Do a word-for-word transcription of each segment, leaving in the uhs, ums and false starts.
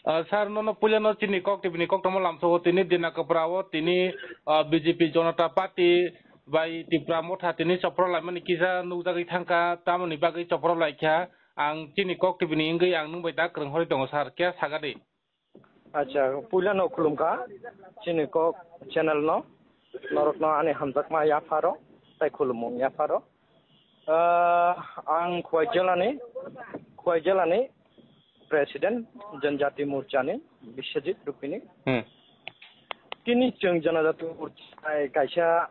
Ah, sir, nono puila no chini Kok T V ni koktwma lamsogo, tini Dina Kwpra o tini, ah, B J P Janata Party bai Tipra Motha tini chopro laimani kisa nukjagwi thangkha, tamoni bagwi chopro laikha. Ang chini Kok T V ni wngwi ang nwng bai da kwrwng horwi tongo, sir, khe sagadi. Acha, puila no khulumkha chini Kok channel no, norok no ani hamjakma yapharo, tai khulumung yapharo. Ah, ang Khwai Jela ni, Khwai Jela ni President Janjati Morcha ni Biswajit Rupini. Hmm. Tini chwng Janajati Morcha hai kaisa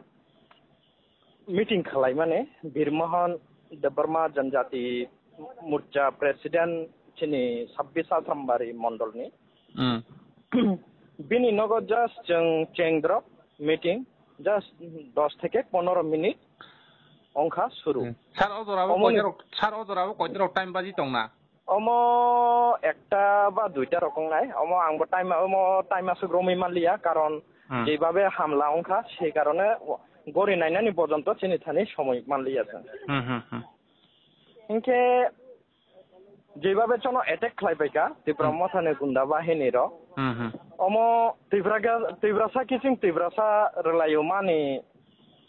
meeting khalai mani Birmohon Debbarma Janjati Morcha President chini sabbish Asambari Mondol ni. Hmm. Bini nogo just chwng cheng drop meeting just dos theke pondro minute ongkha suru. Hmm. Sir, o jora bo Omoni- koitorok, sir, o jora bo koitorok time baji tongna? Omo ekta ba duita rok wngnai. Omo ang bo time, omo time aswk romwi manliya, karon Hmm. Jeibabe hamla ongkha, sei karone gori nainani bojonto chini thani somoi manliya chwng. Hmm, hmm, hmm. Hinkhe jeibabe chono attack khlai paikha Tipra Hmm. Mothani gunda bahini rok. Hmm, hmm. Omo Tiprasa kiching Tiprasa rwlaio mani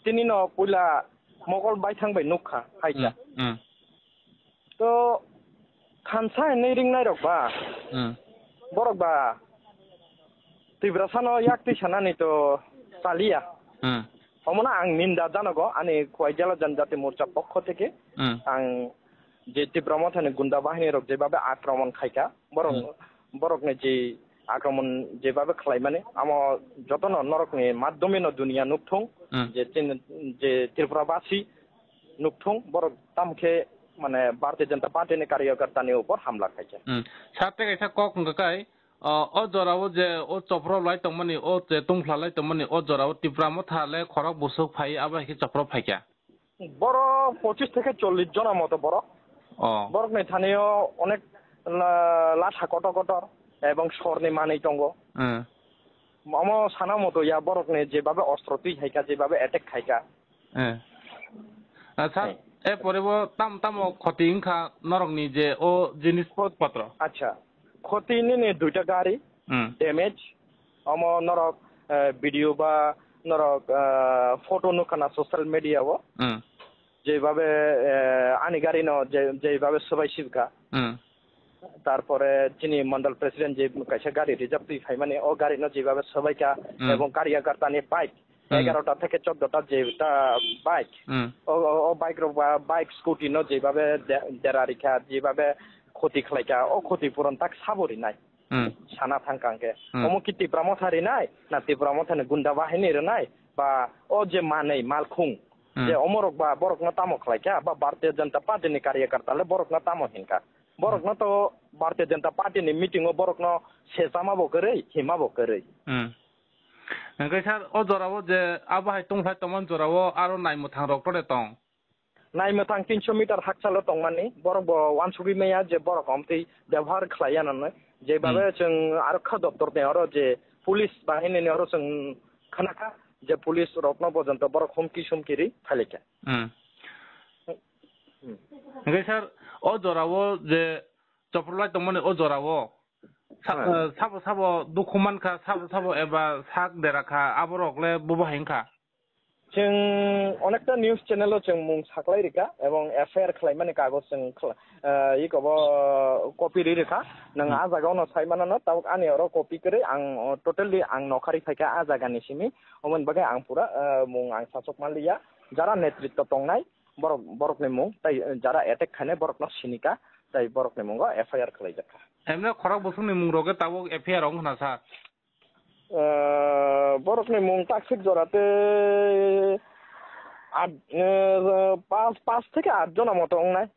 tini no puila mokol baithang bai nukha haikha. Hmm, hmm. To thansa hinwi ringnai rok ba, Hmm. Borok ba Tiprasano yak twi sanani to chaliya. Hmm. Omono ang ninda janogo ani Khwai Jela Janjati Morcha pokho theke Hmm. ang je Tipra Mothani gunda bahini rok jebabe akromon khaikha, borok Hmm. borokni je akromon jebabe khlaimani, amo jotono norokni madhyome no duniya nukthung, Hmm. je chini, je Tripura basi nukthung, borok tamkhe mane Bharatiya Janata Party ni karyakarta ni upor hamla khaikha. Hmm. Sir, tei kaisa kok wngkha kai, o, o jora o je o chopro lai tongmani, o je tungphla lai tongmani, o jora o Tipra Motha le khorok bwswk phai, abo hai khe chopro phaikha. Borok pochis theke chollis jona moto borok. Oh. Borokni thani-o onek la-, latha kotor kotor ebong sorni manwi tongo. Hmm. Omo sana moto ya borokni jebabe ostro twi haikha, jebabe attack khaikha. Eh. Ah, sir, Hai. E pore bo tam tamo khoti wngkha norokni je o jinis Khot-, potro? Acha. Khoti nini duita gari Hmm. damage. Omo norok, eh, video ba norok, eh, photo nukha na social media o. Hmm. Jeibabe, eh, ani gari no je, jeibabe swbai sibkha. Hmm. Tarpore chini mandal president je kaisa gari reserve twi phaimani, o gari no jeibabe swbaikha Hmm. ebong karyakarta ni bike, Hmm. egarota theke choddo ta je ta bike. Hmm. O, o, o bike rok ba bike scooty no jeibabe de-, dera rikha, jeibabe khoti khlaikha, o khoti puron tak sabo rinai. Hmm. Sana thangkha hwnkhe. Hmm. Omo ki Tipra Motha rinai? Na Tipra Mothani gunda bahini rinai? Ba o je manwi malkhung, Hmm. je omorok ba borokno tamo khlaikha? Ba Bharatiya Janata Party ni karyakarta le borokno tamo hinkha? Borokno to Bharatiya Janata Party ni meeting o borokno sesama bo kwrwi, hima bo kwrwi. Hmm. Hwnkhe sir, o jora o je abo hai tungphai tongmani jora o aro naimwthang rok tore tong? Naimwthang tinso meter hakchalo tongmani, borok bo uansugwi maya je borok omtwi bebohar khlaiya nwnwi. Jebabe Hmm. chwng aro kha doptor ni oro je police bahinini oro chwng khnakha je police rokno bojonto borok humki sumki ri phailaikha. Hmm. Hmm. Hwnkhe sir, o jora o je choprolai tongmani o jora o sa-, Hmm. eh, sabo sabo dukhu mankha, sabo sabo eba sak dera kha, aborok le bobo hai wngkha? Chwng onekta news channel o chwng mung saklai rikha ebong F I R khlaimani kagoz chwng khla-, eh, ikobo copy ri rikha. Nwng Hmm. a jaga ono sai mano, tabuk ani oro copy kwrwi ang, o, totally ang nokha ri phaikha a jagani simi. Omoni bagwi ang pura, eh, mung ang sachok manliya. Jara netritto tongnai borok, borokni mung, tai, eh, jara attack khainai borokno sinikha, tai borokni mungo F I R khlaijakha. Emne khorok bwswkni mung rok tabuk F I R wng khna sa? Eh, borokni mung taksik jora tei at, eh, pas, pas theke at jona moto wngnai.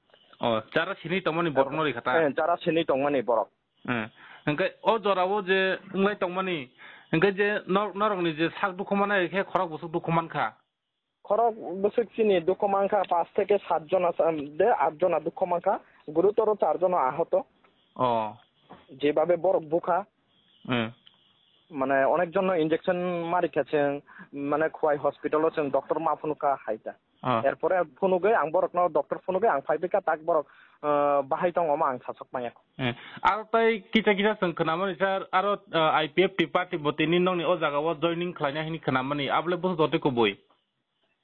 O, jara sini tongmani borokno rikha ta? Eh, jara sini tongmani borok. Eh, hwnkhe o jora o je wnglai tongmani, hwnkhe je nor-, norokni je sak dukhu manai khe khorok bwswk dukhu mankha? Khorok bwswk chini dukhu mankha, pas theke sat jona sa-, de at jona dukhu mankha, gurutoro char jona ahoto. Oh. Jebabe borok bukha. Hmm. Mane onek jonno injection marikha chwng, mane Khwai hospital o chwng doctor ma phunukha hai ta. Oh. Erpore phunugwi ang borokno doctor phunugwi ang phaibaikha tak borok, ah, bahai tongo, omo ang sasok maya. Eh, aro tai kisa kisa chwng khnamani sir, aro, ah, I P F T party bo tini nokni o jaga o joining khlaina hini khnamani, abole bwswk jotoi kubui?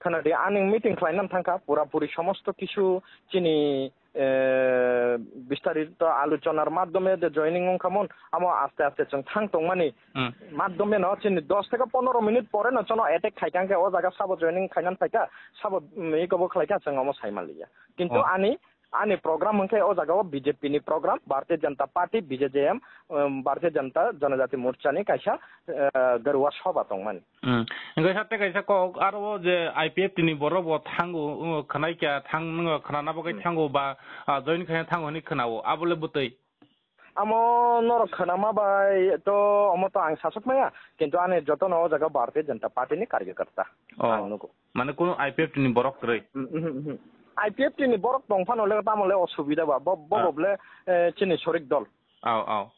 Khwnadi, ani meeting khlainani thangkha, pura puri somosto kisu chini, eh, bistarito alochonar madhyome je joining wngkhamon, amo aste aste chwng thang tongmani Hmm. madhyome no chini dos theke pondro minute pore no chono attack khaikha, hwnkhe o jaga sabo joining khainani phaikha, sabo, mm, ikobo khlaikha, chwng omo saimanliya. Kintu Oh. ani Ani program hwnkhe o jaga o B J P ni program, Bharatiya Janata Party, B J J M, um, Bharatiya Janata Janajati Morcha ni kaisa, eh, Garuwa Sabha tongmani. Hmm. Hwnkhe sir, tei kaisa kok, aro o je I P F T ni borok bo thango, uh, khwnaikha, thang-, uh, khwnana bagwi Hmm. thango ba, ah, join khaina thango hwnwi khwnao, abole bwtwi? Amo norok khwnama bai to omo to ang sasok maya, kintu ani jotono o jaga Bharatiya Janata Party ni karyakarta Oh. ang nugo. Mane kunu I P F T ni borok kwrwi? Mm, mm, mm. I P F T ni borok tong phano le tamo le osubida ba, bo, bo Ah. bo le, eh, chini sorik dol. Ao, ao.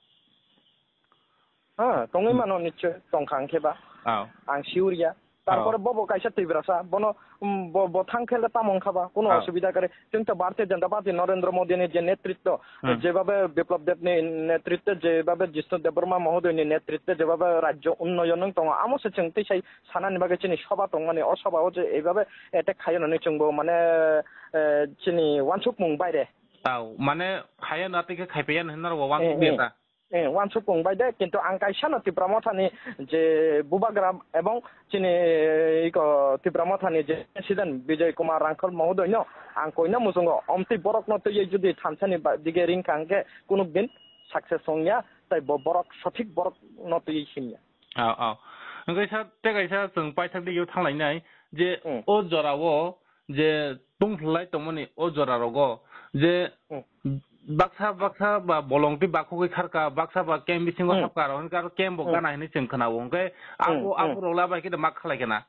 Ha, tongwi Hmm. mano nichoi tongkha hwnkhe ba. Ao. Ang sure ya. Tarpore Ao. bobo kaisa Tiprasa, bono, mm, bo, bo thang khe le tamo wngkha ba, kuno Ao. osubida kwrwi. Chwng to Bharatiya Janata Party Narendra Modi ni je netritto, Hmm. jebabe Biplab Deb ni netritto, jebabe Jishnu Debbarma Mohodoy ni netritto, jebabe rajyo unnoyon wng tongo, amo se chwng tei sai sanani bagwi chini soba tongmani, o soba o je ebabe attack khayo hwnwi chwngbo mane, eh, chini wansukmung baire. Tao, mane khaya na tei khe khaipai ya hwnwi norok bo wansuk Eh, liya eh. ta? Eh, wansukmung bai de, kintu ang kaisa no Tipra Mothani je bubagra ebong chini, eh, iko Tipra Mothani je President Bijoy Kumar Rangkhal Mohodoy no ang koina muchungo, omtwi borok no twiwi judi thansani ba-, dige ring kha hwnkhe kunuk din success wngya, tai bo borok sothik borok no twiwi simya. Ao, ao. Hwnkhe sir, tei kaisa chwng paithak digio thanglainai je Hmm. o jorao je tungphlai tongmani o jora rogo je Hmm. baksa baksa ba bolong tei bakhogwi kharka, baksa ba camp bisingo Hmm. hapka rok hwnkhe aro camp bo Hmm. gana hinwi chwng khwnao. Hwnkhe Hmm, abo, hmm. abo rok le abai khe ma khlai khe na?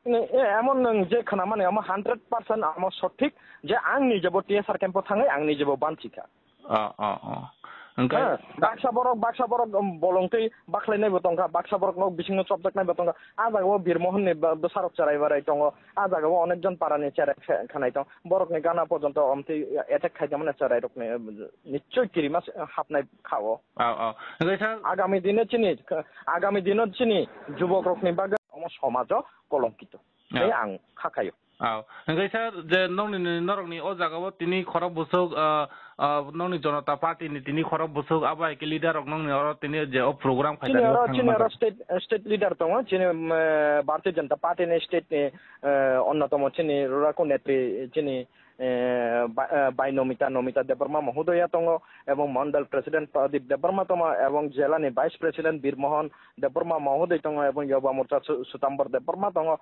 Ne, e, emon nwng je khwnamani amo hundred percent amo sothik je ang nijebo T S R camp o thangwi ang nijebo banchikha. Oh, oh, oh. Hwnkhe Ha, baksa borok, baksa borok, um, bolong tei bakhlainai bo tongkha, baksa borok nok bisingo chopjaknai bo tongkha. A jaga o Bir Mohan ni ba-, bwsarok cherai barai tongo. A jaga o onek jon para ni cherai khe-, khanai tong. Borok ni gana porjonto omtwi attack khaijak mani cherai rok ni, um, nichoi kirima se hapnai kha o. Oh, oh. Hwnkhe sir Agami dino chini, agami dino chini jubok rok ni bagwi omo somajo kolongkito. Tei ang kha khaio. Ao. Hwnkhe sir, je nokni, norokni o jagao tini khorok bwswk, ah, ah, nokni Janata Party ni tini khorok bwswk, abo hai khe leader rok nokni oro tini je o program Chini khaidani oro, o thangma chini oro jagao. State, state leader tongo, chini, um, eh, Bharatiya Janata Party ni state ni, eh, onnotomo chini Ruraku Netri, chini, eh, ba-, eh, Bai Nomita, Nomita Debbarma Mohodoya tongo, ebong Mandal President Pradip Debbarma tongo, ebong Jela ni Vice President Bir Mohan Debbarma Mohodoy tongo, ebong Yoba Morcha Su-, Sutambor Debbarma tongo.